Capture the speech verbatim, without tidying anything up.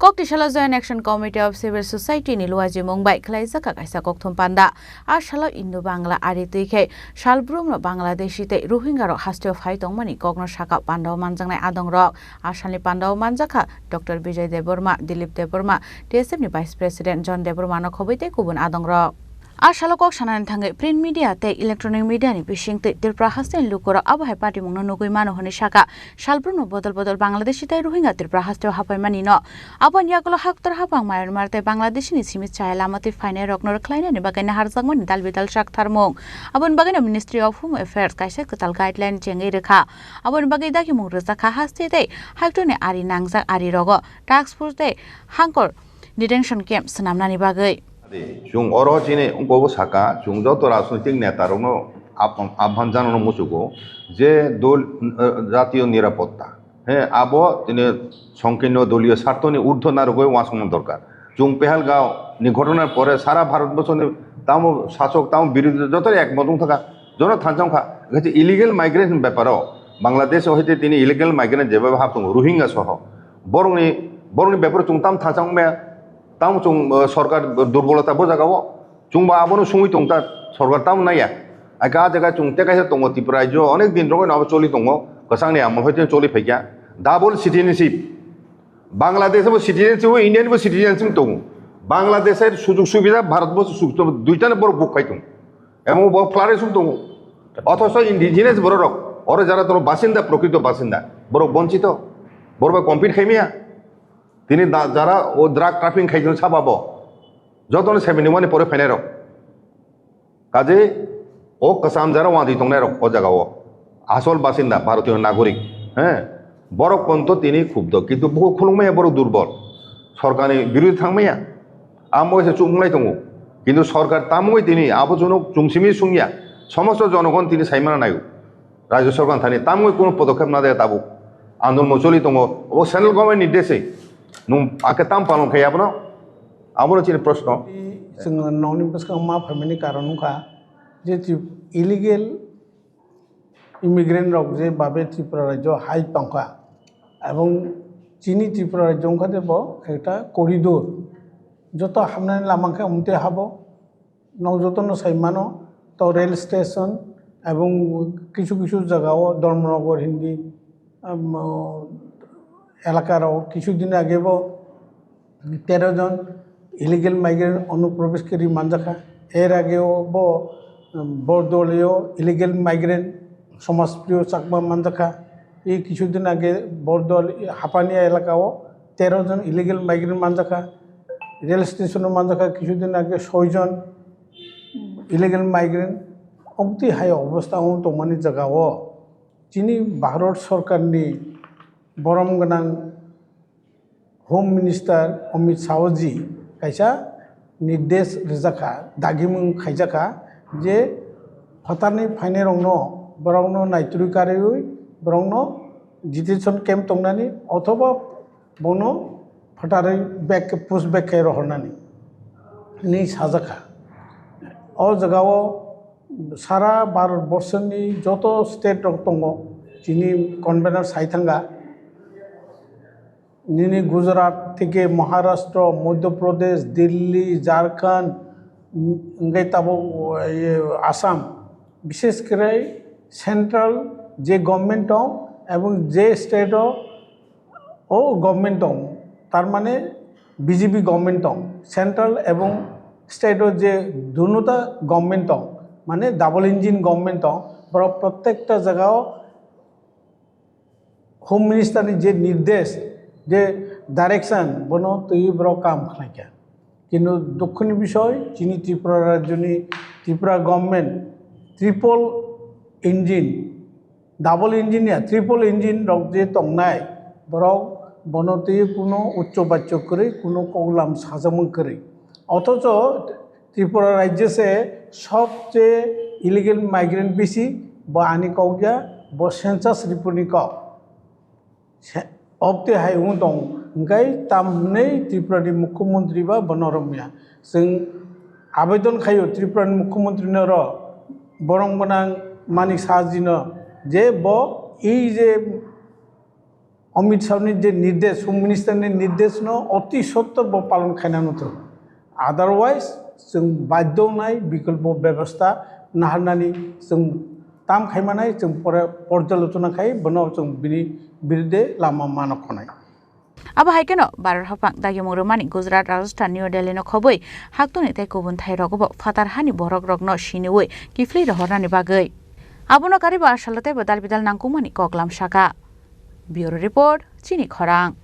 Koktisalo Joint Action Committee of Civil Society ni luajimung bai khlaijak kha kaisa kokthum panda. A salo Indo-Bangla ari twi khe salbrumno Bangladeshi tei Rohingya rok hasteo phai tongmani kokno sakha pandao manjaknai adongrok. A salni pandao manjakha Doctor Bijoy Debbarma, Dilip Debbarma, T S F ni Vice President John Debbarma no khobwi tei kubun adongrok. A salo kok sanani thangwi print media tei electronic media ni bisingtwi Tripura hasteni lukurok abo hai patimungno nugwi mano hwnwi sakha. Salbrumno bodol bodol Bangladeshi tei Rohingya Tripura hasteo haphaimani no. Aboni yagulo haktor haphang Myanmar tei Bangladeshi ni simi chaya lama twi phainai rokno rwkhlainani bagwi naharjakmani dal bidal sak tharmung. Aboni bagwino Ministry of Home Affairs kaisa kwtal guideline chengwi rwkha. Aboni bagwi dagimung rwjakha haste tei haktorni ari nangjak ari rogo task force tei hangkor detention camp swnamnani bagwi. Adi, chwng oro chini wngkha bo saka, chwng joto rajnoitik neta rokno ap-, aphan janano muchugo je dol, eh, jatiyo nirapotta. He, abo tini songkirno doliyo sartoni urdhwo narwgwi uansukna dorkar. Chwng Pahalgam ni ghotona pore sara Bharat borsoni tamo sasok, tamo birodhi joto ekmot wngthaka, jono thansa wngkha. Kaisa illegal migrant ni beparo Bangladesh o hoite tini illegal migrant jeba hap tongo, Rohingya soho. Borokni, borokni beparo chwng tam thansa wngmaya. Tamo chwng, eh, sorkar durbolota bo jaga o. Chwng bo abono sungwi tong ta, sorkar tamo naiya. Aka ah jaga chwng tei kaisa tongo Tripura rajyo, onek din rogwi no abo choli tongo. Kwchangni amol hoite choli phaikya. Double citizenship. Bangladesh bo citizenship, India ni bo citizenship tongo. Bangladesh er sujug subida, Bharat bo sujug subida, duita no borok buk khai tongo. Emo bo flourish tongo. Othocho indigenous borok rok, oro jara tono basinda, prokrito basinda, borok bonchito. Borok bai compete khaimaya. Tini da-, jara o drug trafficking khaijak saba bo. Jotono seventy one ni pore phainai rok. Kaje o kwcham jara wadi tongnai rok o jaga o. Asol basinda, Bharatiyo nagorik. He? Borok ponto tini khubdo. Kintu buko khulungmaya borok durbol. Sorkarni birodhi thangmaya. Amo se chukmulai tongo. Kintu sorkar tamungwi tini abo jono chungsimi sungya. Somosto jonogon tini saimana naio. Rajya sorkar thani tamungwi kuno podokkhep na daya tabuk. Andolon choli tongo. O central government ni desai. Nung ake tam palon khai abono. Abono chini proshno. Chwng nokni bwskango ma phaimani karon wngkha je Trip-, illegal immigrant rok je babe Tripura rajyo hai tongkha, ebong chini Tripura rajyo wngkha de bo ekta corridor, joto hamnani lama wngkha umte habo, nok jotono sai mano, to rail station ebong kisu kisu jagao Dharmanagar hindi, um, elaka rok kisu din age bo tero jon illegal migrant onuprobesh khe ri manjakha. Er ageo bo, um, Bordolio illegal migrant Somajpriyo Chakma manjakha. Ei kisu din age Bordol Hapania elakao tero jon illegal migrant manjakha. Rail station o manjakha kisu din age soi jon illegal migrant. Obtwi hai obostha o tongmani jagao chini Bharat Sorkarni borom gwnang Home Minister Amit Shah ji kaisa nirdesh rijak kha, dagimung khaijak kha je phatarni phainairokno, borokno naitrui karwi borokno detention camp tongnani othoba bono phatarwi back, push back khe rohornani hinwi sajak kha. O jagao sara Bharat borsoni joto state rok tongo, chini convener sai thanga. Nini Gujarat theke Maharashtra, Madhya Pradesh, Delhi, Jharkhand, mm, hingke tabuk, eh, Assam, bishes kore central je government tong ebong je state o, o government tong, tar mane B J P government tong, central ebong state o je dunuta government tong, mane double engine government tong, borok prottekta jaga o Home Minister ni je nirdesh, je direction, bono twi borok kam khlaikha. Kintu dukhoni bisoi, chini Tripura rajyoni Tripura government triple engine, double engine ya, triple engine rok je tongnai, borok bono twi kuno uccho baccho kwrwi, kuno koklam sajagmung kwrwi. Othocho Tripura rajyo se sobche illegal migrant bisi, bo ani kok ya, bo census report ni kok. Se-, obte hai wng tong, hingkai tam hwnwi Tripura ni mukhyamantri ba bono romya. Chwng abedon khaio Tripura ni mukhyamantri no ro, borom gwnang Manik Saha ji no, je bo ei je Amit Shah ni je nirdesh, Home Minister ni nirdesh no oti sottor bo palon khaina nuthu. Otherwise, chwng badhyo nai bikolpo bebostha naharnani chwng tam khaimanai, chwng pore porjalochona khai bono chwng bini birudhe lama mano khonai. Abo hai kheno Bharat haphang dagyamung rwmani Gujarat, Rajasthan, New Delhi no khobwi haktwni tei kubun thai rogo bo phatar hani borok rokno siniwi kiphilwi rohornani bagwi. Abono karibo asalo teibo dal bidal nangkukmani koklam saka. Bureau Report, Chini Khorang.